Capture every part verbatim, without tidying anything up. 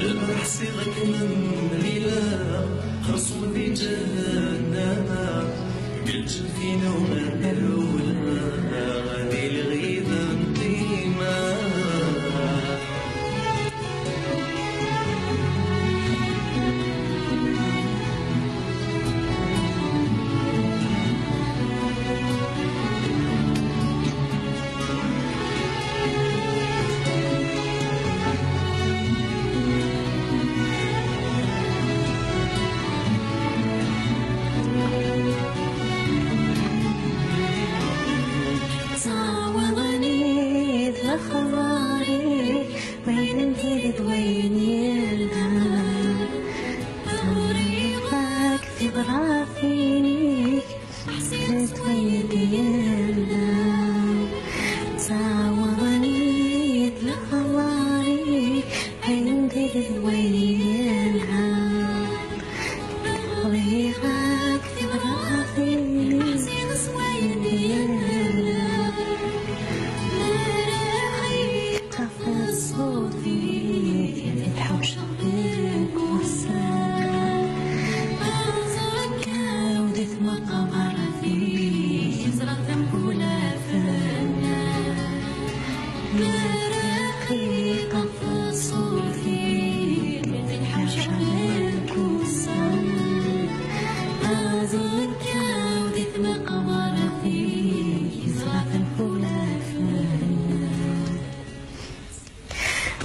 Lferḥ siɣ-k memlila, xeṣṣum di ǧahennama, deg lǧentin-u n rewla, di lɣid n ṭima. Ttɛawaḍen-id lexbar-ik, wayen n diri d wayen yelhan. Uriɣ-ak tibratin-ik, ḥṣiɣ s wayen d-yellan. Ttɛawaḍen-id lexbar-ik, wayen n diri d wayen yelhan. Uriɣ-ak tibratin-ik, ḥṣiɣ s wayen d-yellan. Merreɣ-ik ɣef ṣṣut-ik, tḥewceḍ deg wussan. Aẓekka-w di tmeqbert-ik, ẓriɣ-t mkul afennan. Merreɣ-ik ɣef ṣṣut-ik, tḥewceḍ deg wussan. Aẓekka-w di tmeqbert-ik, ẓriɣ-t mkul afennan.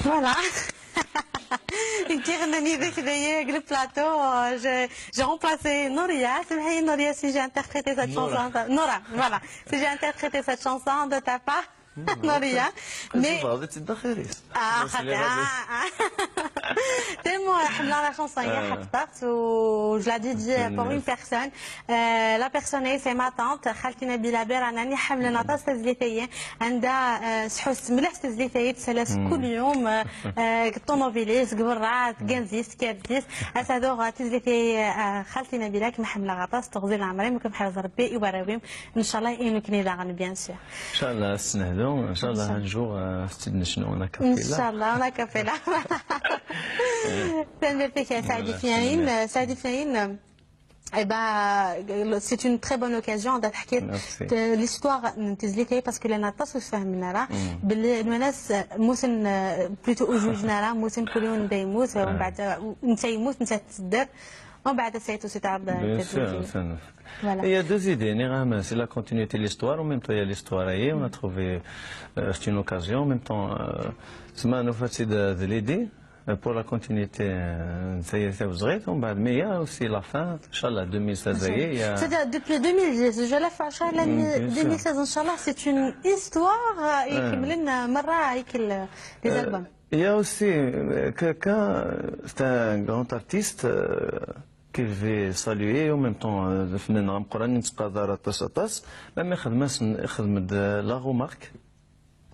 Voilà. Nekk i ɣennan yid-k dagi deg le plateau, euh, j'ai, j'ai remplacé Nouria. Samḥ-iyi Nouria si j'ai interprété cette chanson. Nora, voilà. Si j'ai interprété cette chanson de ta part, Nouria. Mais ah, ah, ah. Tellement ḥemmleɣ la chanson-yi, ḥefḍeɣ-tt, je la dédie pour une personne. Euh, la personne, c'est ma tante, خالتي نبيلة بيراناني، ḥemmlen aṭas tazlit-agi. عندها، آه، سحوس مليح تزليتايت سلاس كل يوم، آه، آه، الطوموبيليس، قبرات، قنزيس، كارديس. أسادوغ تزليتي، آه، خالتي نبيلة، كما حملة غطاس، تغزي العمرين، وكم حرز ربي، يبراويم. إن شاء الله، إنو كني داغن، bien sûr. إن شاء الله، السنة هذو، إن شاء الله، إن شاء الله. هنجو، آه، ستيد نشنو، أنا إن كابيلا. شاء الله، أنا كابيلا. تنبيرتك يا سعدي فينين، سعدي فينين. Eh ben, c'est une très bonne occasion. Merci. L'histoire n tezlit-agi, parce que llan aṭas ur tfehhmen ara, belli Lwanas, euh, mmuten, euh, plutôt ur zwiǧen ara, mmuten kul yiwen anda yemmut, euh, mbeɛd, euh, netta yemmut, netta tedder, mbeɛd ad tɛiṭ ur s-tɛaḍ. Bien sûr. Voilà. Il y a deux idées, nniɣ-am, c'est la continuité de l'histoire, en même temps il y a l'histoire, et on a trouvé, euh, c'est une occasion, en même temps, euh, c'est ma nouvelle idée. Euh, pour la continuité, euh, c'est, c'est vrai, on va, mais il y a aussi la fin, Inch'Allah, deux mille seize, il y a... C'est-à-dire, depuis deux mille dix, زوج آلاف وعشرة, mm, bien sûr. Deux mille seize, إن شاء الله, c'est une histoire, euh, يكمل لنا مرة هيك ال-, les albums. Il y a aussi, euh, quelqu'un, c'est un grand artiste, euh, que je vais saluer, en même temps, euh, الفنان راه مقران نتقادر aṭas aṭas, même يخدم، يخدم la remarque.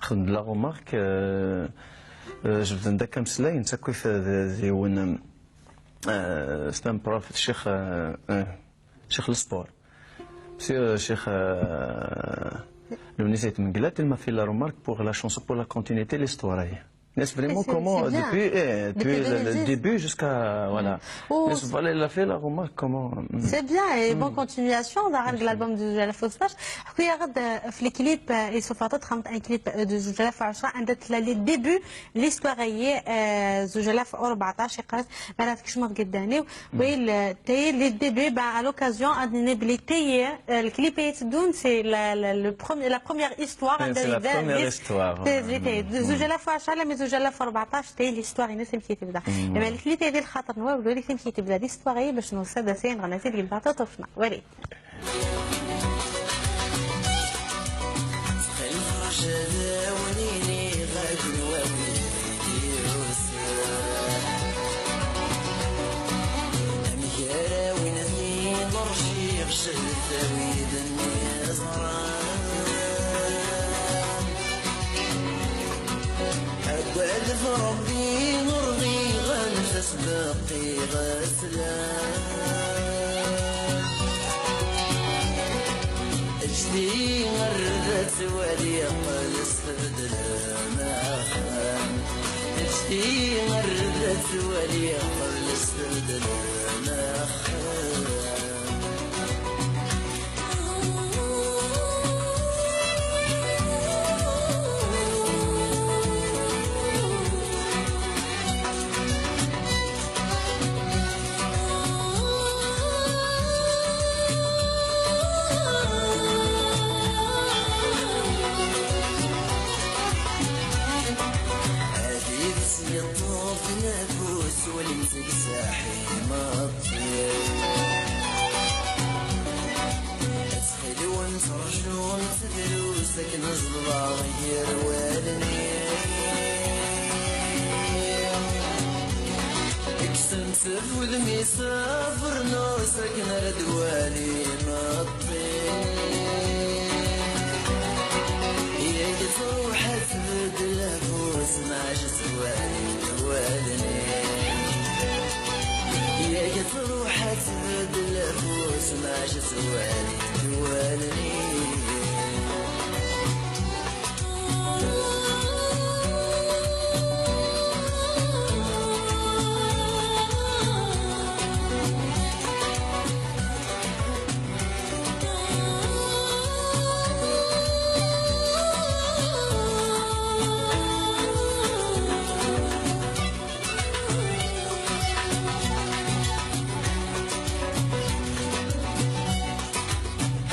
خدم la remarque, euh, euh, جبد عندك كمسلاي، نتا كيف ذي ون، euh, c'est un prof, الشيخ, euh, euh, شيخ السبور. سي الشيخ, euh, لو نسيت من قلات, il m'a fait la remarque pour la chanson, pour la continuité, l'histoire. C'est vraiment comment, depuis, eh, depuis le, le début jusqu'à, voilà. Voilà, il a fait la remarque, comment. C'est bien, et bonne continuation dans l'album de زوج آلاف وستطاش. حكي غد في الكليب, آه، يوسف عطا تخمت un clip, آه، de زوج آلاف وعشرة, عندها تلا les débuts, l'histoire هي, آه، زوج آلاف وأربعطاش يقرات ما راه فيكش ما قداني. ويل, آه، تاي les débuts, bah, à l'occasion, عندنا بلي تاي, آه، الكليب يتدون, c'est la, la, le premier, la première histoire, c'est la première histoire. تاي زوج آلاف وعشرة, لا, mais زوج آلاف وأربعطاش, تاي l'histoire, هنا سمكي تبدا. أما الكليب هذه الخاطر نواو, ولكن سمكي تبدا l'histoire, هي باش نوصل دا سين غناتي اللي بعد طفنا. ولي. Agad f Ṛebbi, ur ɣiɣ anef-as beqqiɣ aslam. Ǧdi ar da twali qel sbedlen axxam. Ar d twali qbel sbedden axxam. Ad yid-s yeṭṭef nafus, walimt deg saḥi meṭṭi. Ttxil-went rjumt drus akken ẓeḍleɣ gar wallen-iw. Kksemt f wudem-is abernus akken ara d-wali meṭṭi. Yak truḥ ad tbeddel afus, maca twali-t wallen-iw. Yak truḥ ad tbeddel afus, maca twali-t wallen-iw.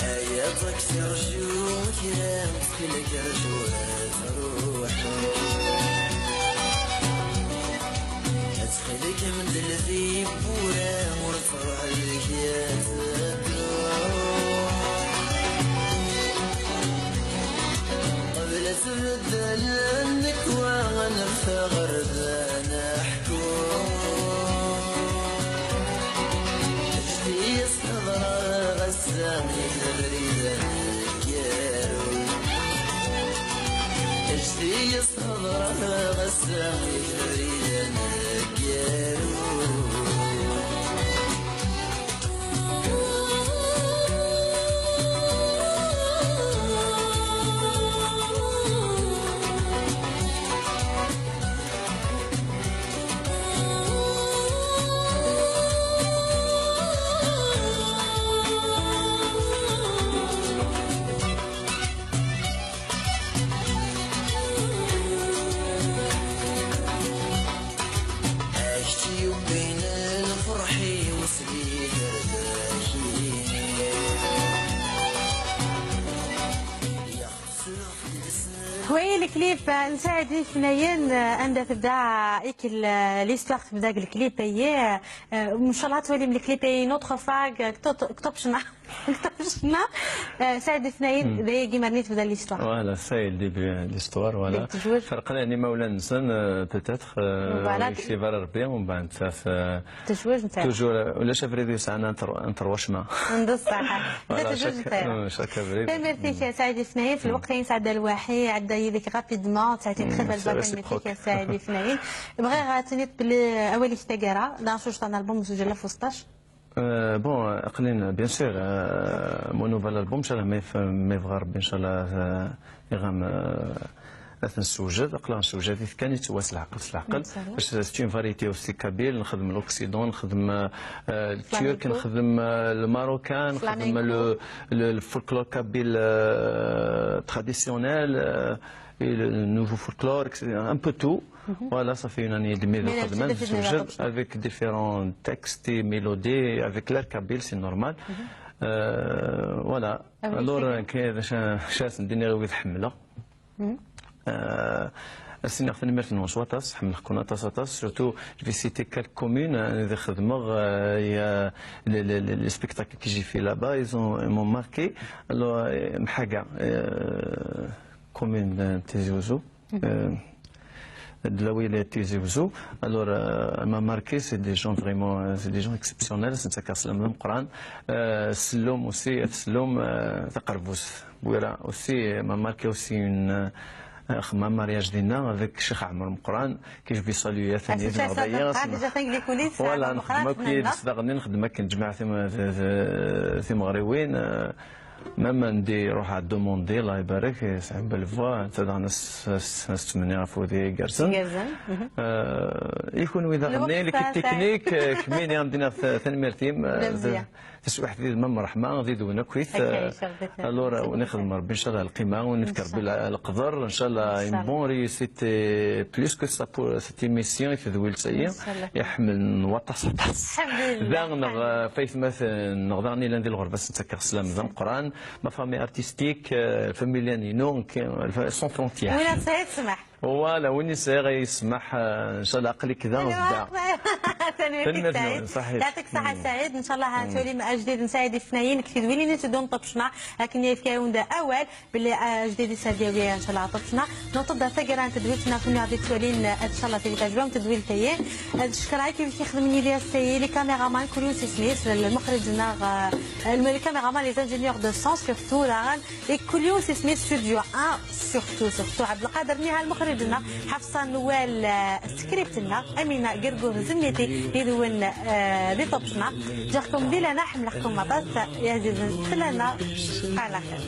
Ay aṭaksi, rju kra, ttxil-k, rju ad truḥeḍ. Ttxil-k, mdel tiwwura, ur ttruḥ deg-i ad tedduḍ. Qbel ad tbeddel nnekwa, ad neffeɣ ɣer da neḥku. Ǧdi-yas Hedṛeɣ ass-a i tebrid aneggaru. Ǧdi-yas hedṛeɣ ass-a i tebrid aneggaru. Ak-tt-yubbin lferḥ-iw s yigerdak-inek. Ḥwayi leklip n Saɛid Ifnayen, anda tebda ik l-, l'histoire tebda deg leklip-ayi. Ncallah twalim leklip-ayi une autre fois, kṭuṭ-, kṭuṭ ccna. Kṭuṭ ccna. Saɛid Ifnayen, d ayagi merni tebda l'histoire. Voilà, ça y est le début, euh, de l'histoire, voilà. Ferqen imawlan-nsen, euh, peut-être, euh, voilà, ur yektib ara Rebbi, umbeɛd nettat, euh, Tezweǧ nettat. Toujours, euh, ulac abrid yesɛan entre, entre wacma. D ṣṣeḥ. Voilà, tezweǧ chaque, nettat. Euh, chaque abrid. Tanemmirt-ik a Saɛid Ifnayen, f lweqt-ayi nesɛedda lwaḥi, ɛedda yid-k rapidement, ça a été très belle vacances, c'est réciproque. Tanemmirt-ik a Saɛid Ifnayen. Bɣiɣ ad tiniḍ belli awal-ik taggara, d acu n album zewǧ alaf u seṭṭac. Euh, bon, aql-in, bien sûr, euh, mon nouvel album, ncallah ma yef-, ma yebɣa Rebbi, ncallah, euh, iɣam, euh, ad t-nessewjed, aql-aɣ nessewjad-it kan, yettwas leɛqel s leɛqel. Ncallah. Parce que c'est une variété aussi kabyle, nxeddem l'occident, nxeddem, euh, euh, le turc, flamenco. Nxeddem, euh, le marocain, nxeddem flamenco. Le, le, le folklore kabyle, euh, traditionnel, euh, et le, le nouveau folklore, et cetera. Un peu tout. Voilà, ça fait une année et demie de nxeddem, avec différents textes et mélodies, avec l'air kabyle, c'est normal. Euh, voilà. Alors, euh, كاين شا-، شاس نديني غير حملة. Euh, as-iniɣ tanemmirt-nwen s waṭas, ḥemmleɣ-ken aṭas, aṭas, surtout, je vais citer quelques communes, euh, di xedmeɣ, euh, il y a les, les, les, les spectacles que j'ai fait là-bas, ils ont, ils m'ont marqué. Alors, euh, Mḥaga, euh, commune de Tizi Ouzou, euh, de la wilaya de Tizi Ouzou. Alors, euh, m'a marqué, c'est des gens vraiment, euh, c'est des gens exceptionnels, c'est un cas, euh, Sellum aussi, Sellum, euh, Taqerbust. Bwira aussi, m'a marqué aussi une, euh, un mariage dinna avec Cheikh Amr Mqran, que je vais saluer, à Tani. Voilà, nxeddem akk yid-s daɣen, nxeddem akken ǧmaɛ tim-, timeɣriwin, euh, Même anda iruḥ ad demandé, Allah ibarek, c'est une belle voix, netta daɣen as-, as-, as-ttmenni ɣef wudi igerrzen. Igerrzen. Euh, i kunwi daɣen, l'équipe technique, euh, kemmini am d-iniɣ ta-, tanemmirt-im, euh, taswiḥt di lmam ṛṛeḥma, di d-wen akkit. Alors, wen ixdem Ṛebbi, ncallah, lqima, wen ifk Ṛebbi leqder, ncallah, une bonne réussite, et plus que ça pour cette émission, i tedwilt-agi, iḥemmel n waṭas, aṭas. Da neɣ, euh, f aytmaten, neɣ daɣen ilan di lɣerba, sen-ttakeɣ sslam d ameqqran. Ma famille artistique, euh, famille inu, sans frontières. Win sɛiɣ ssmaḥ. Voilà, win sɛiɣ ssmaḥ, euh, ncallah aql-ik da. Tanemmirt-ik, Saɛid. Yɛṭik ṣṣeḥḥa, Saɛid. Ncallah ad twalim ajdid n Saɛid Ifnayen deg tidwilin i teddun ṭṭabecna, akken yefka-yawen-d awal belli, euh, ajdid i Saɛid yawi, ncallah ṭṭabecna. Nuṭeḍ taggara n tedwilt-nneɣ kunwi ad yettwalin, euh, ncallah tili teɛǧeb-awen tedwilt-ayi. Ad cekkreɣ akk wid ixedmen yid-i ass-ayi, les caméramans, kul yiwen s isem-is, lmuxriǧ-nneɣ, euh, les caméramans, les ingénieurs de son surtout, daɣen, i kul yiwen s isem-is, studio un, surtout, surtout, Ɛebdelqader Niha, lmuxriǧ-nneɣ, Ḥafsa Nwal, euh, script-nneɣ, Amina Gergur Zemmiti, yid-wen, euh, di ṭṭabecna. Ǧǧiɣ-kem di lehna, ḥemmleɣ-kem aṭas, iɛzizen fell-aneɣ. Ɛla xir.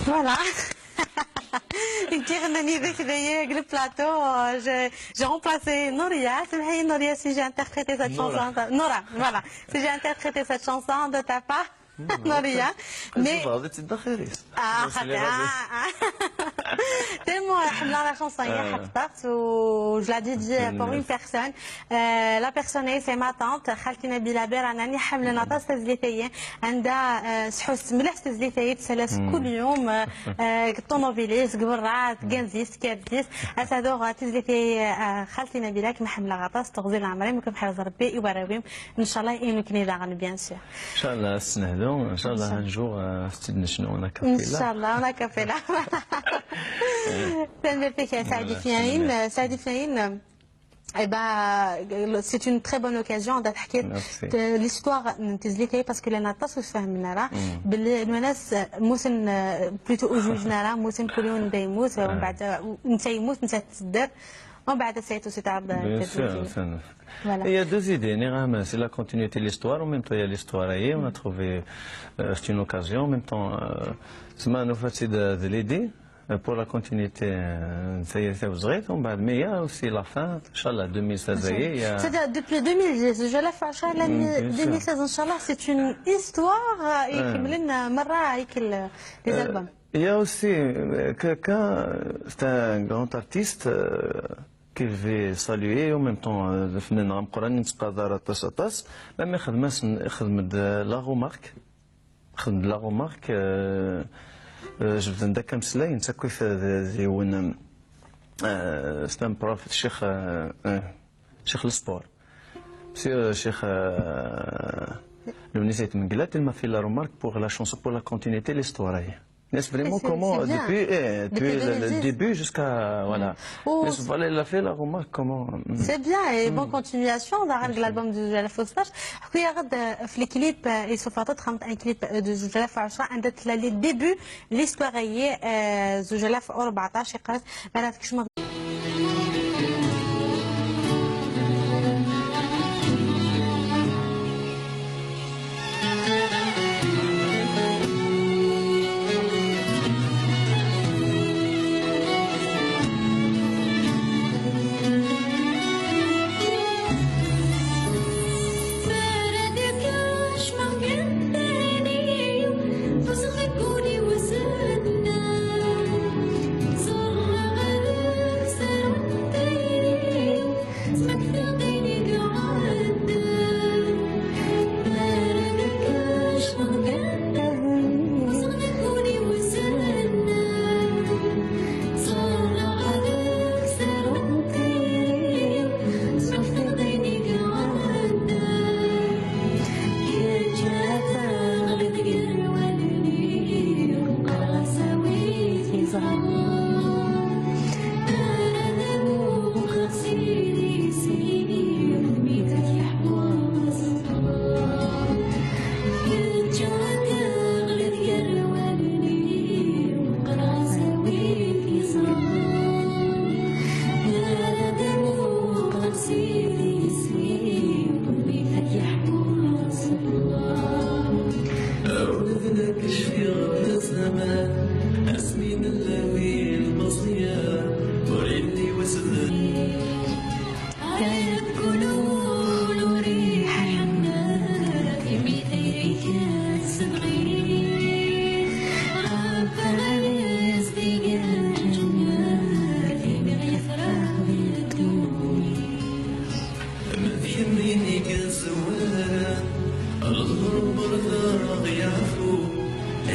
Voilà. J'ai remplacé Nouria. C'est vrai, Nouria, si j'ai interprété cette chanson. Nora, voilà. Si j'ai interprété cette chanson de ta part, Nouria. Mais tellement, euh, la chanson, je la dédie pour une personne. Euh, la personne, c'est ma tante, خالتي نبيلة بيراناني، حاملة نطاس تزليتية. عندها، آه، سحوس مليح تزليتية، تسلس كل يوم، آه، آه، الطوموبيليس، قبرات، كنزيس، كارديس. أسادوغ تزليتية، آه، خالتي نبيلة، كم حملة غطاس، تغزي العمرين، وكم حرز ربي، يبراويم. إن شاء الله، إنو كني داغن، bien sûr. إن شاء الله، السنهدو، إن شاء الله، un jour، آه، ستيد نشنو، أنا كابيلا. إن شاء الله، أنا كابيلا. تنبير فيك يا سعدي فيناين، سعدي فيناين. Eh ben, c'est une très bonne occasion. Merci. L'histoire n tezlit-agi, parce que llan aṭas ur tfehhmen ara, belli Lwanas, euh, mmuten, euh, plutôt ur zwiǧen ara, mmuten kul yiwen anda yemmut, euh, umbeɛd, euh, netta yemmut, netta tettedder, umbeɛd ad s-yettu si tɛerḍ. Bien sûr. Voilà. Il y a deux idées, nniɣ-am, c'est la continuité de l'histoire, en même temps il y a l'histoire-agi, on a trouvé, euh, c'est une occasion, en même temps, euh, c'est ma nouvelle, c'est de, de l'idée. Pour la continuité, euh, ça y est, ça vous arrête, on va, mais il y a aussi la fin, Inch'Allah, deux mille seize, ça y est, il y a... C'est-à-dire, depuis deux mille dix, je la fais, Inch'Allah, mm, deux mille seize, Inch'Allah, c'est une histoire, euh, et qui me l'a marra avec le, les albums. Il y a aussi, euh, quelqu'un, c'est un grand artiste, euh, que je vais saluer, en même temps, euh, le fenêtre, même il خدم la remarque. خدم la remarque, euh, euh, je vais donner comme cela, une sacrée, euh, c'est un prof, Cheikh, euh, euh, Cheikh le sport. Monsieur, euh, Cheikh, euh, le ministre de Menglat, il m'a fait la remarque pour la chanson, pour la continuité, l'histoire. Laisse vraiment comment, depuis, eh, depuis le, le début jusqu'à, voilà. Laisse, voilà, il a fait la remarque comment. C'est bien, et bonne continuation dans l'album de Zouj alaf u seṭṭac. Puis, regarde, euh, le clip, euh, il se fait un clip, euh, de Zouj alaf u ɛecṛa, عند les débuts, l'histoire est, euh, Zouj alaf u rebɛṭac, يقرأ، ما عرفتش ما Lɣerber daɣ yeɛfu,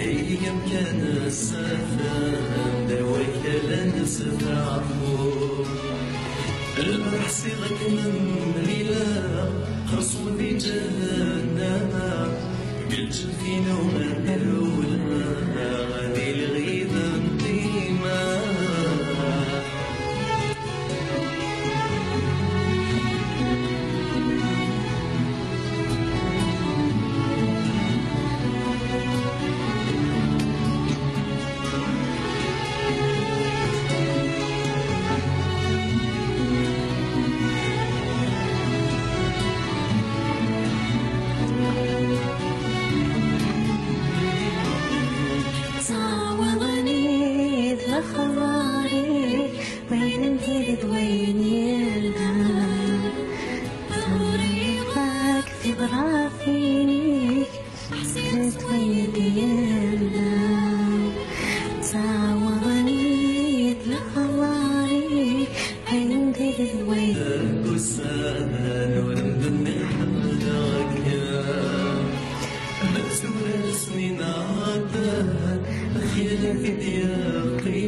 ayyam kan ssatan, d awakal ad nesfeɛfu. Lmerḥ siɣ akken nemlila, xeṣṣum di ǧahennama, deg lǧenf-inu ad rewleɣ, di lɣida n ṭima. Ttɛawaḍen-it lexbar-ik, wayen n diri d wayen yelhan. Uriɣ-ak tibratin-ik, ḥsibent wayen d-yelhan. Ttɛawaḍen-it lexbar-ik, wayen n diri d wayen. Deg ussan ur d-nniḥemmleɣ-kem. Ma tura snin ɛeddan, lxir ad t-id-yeqqim.